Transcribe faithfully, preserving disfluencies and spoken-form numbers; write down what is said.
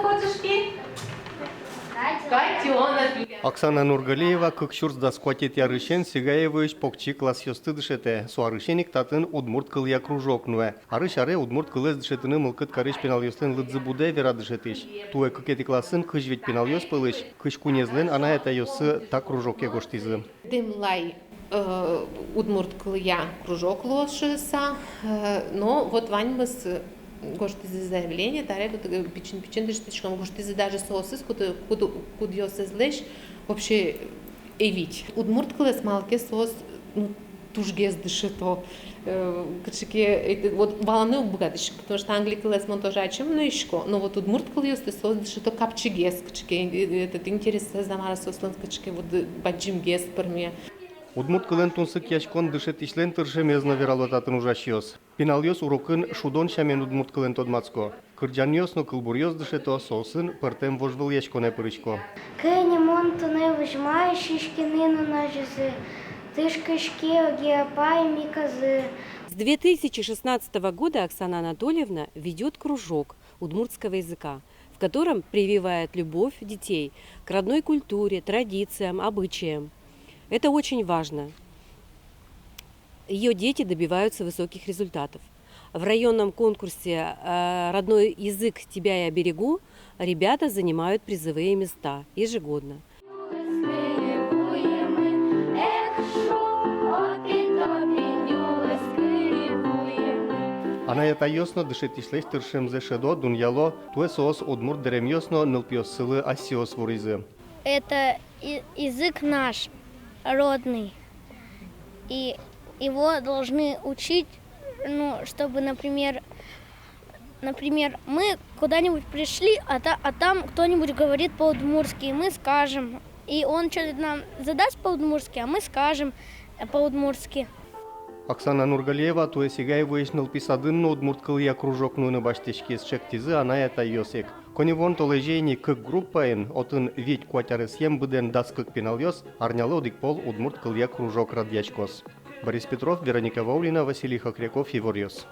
Котюшки. Котёнок. Оксана Нургалиева кык сюрс дас куатетӥ арысен Сигаевоысь покчи классъёсты дышетэ. Со арысен ик татын удмурт кылъя кружок нуэ. Арысь аре удмурт кылэз дышетыны мылкыд карись пиналъёслэн лыдзы будэ, вера дышетӥсь. Туэ кыкетӥ классын кызь вить пиналъёс пӧлысь кызь куинезлэн анай-атайёссы та кружоке гожтӥзы. Дымлай, э, удмурт кылъя кружок луоз шуыса, э, но вот ваньмыз, э, гожтӥзы заявление, таре вот, э, пичын-пичын дышетӥськом, гожтӥзы даже соосыз, куд-, куд-, кудъёсызлэсь вообще ӧй вить. Удмурт кылэз малы ке соос, ну, тужгес дышето, э, кыӵе ке, э, вот валаны уг быгатӥськы, потому что англи кылэз мон тоже ачим нуисько, но вот удмурт кылъёсты соос дышето капчигес, кыӵе ке, э, этот, интересэз-а, мар-а соослэн, кыӵе ке вот, э, бадӟымгес пӧрме. Удмурт кылэн тунсыкъяськон дышетӥсьлэн тыршемез но, верало татын ужасьёс. Пиналъёс урокын шудон сямен удмурт кылэн тодматско. Кырӟанъёс но кылбуръёс дышето, соосын пӧртэм вожвылъяськонэ пырисько. Кӧня мон туннэ возьма, сиськыны нуназе, тышкаське огъя паймиказы. С две тысячи шестнадцатого года Оксана Анатольевна ведёт кружок удмуртского языка, в котором прививает любовь детей к родной культуре, традициям, обычаям. Это очень важно. Её дети добиваются высоких результатов. В районном конкурсе, э, «Родной язык, тебя я берегу» ребята занимают призовые места ежегодно. Анай-атайёс но дышетӥсьлэсь тыршемзэ шӧдо, дунъяло. Туэ соос удмурт дэремъёс но нылпиоссылы асьсэос вуризы. Это и-, язык наш родный, и его должны учить, ну, чтобы, например, например, мы куда-нибудь пришли, а та-, а там кто-нибудь говорит по-удмуртски, и мы скажем, и он что-то нам задаст по-удмуртски, а мы скажем, э, по-удмуртски. Оксана Нургалиева туэ Сигаевоысь нылпи садын но удмурт кылъя кружок нуыны басьтӥськиз, чектӥзы анай-атайёс ик. Коньывуон толэзе ини кык группаын, отын вить-куать аресъем быдэн дас кык пиналъёс, арнялы одӥг пол удмурт кылъя кружок радъяськоз. Борис Петров, Вероника Ваулина, Василий Хохряков, «Иворъёс».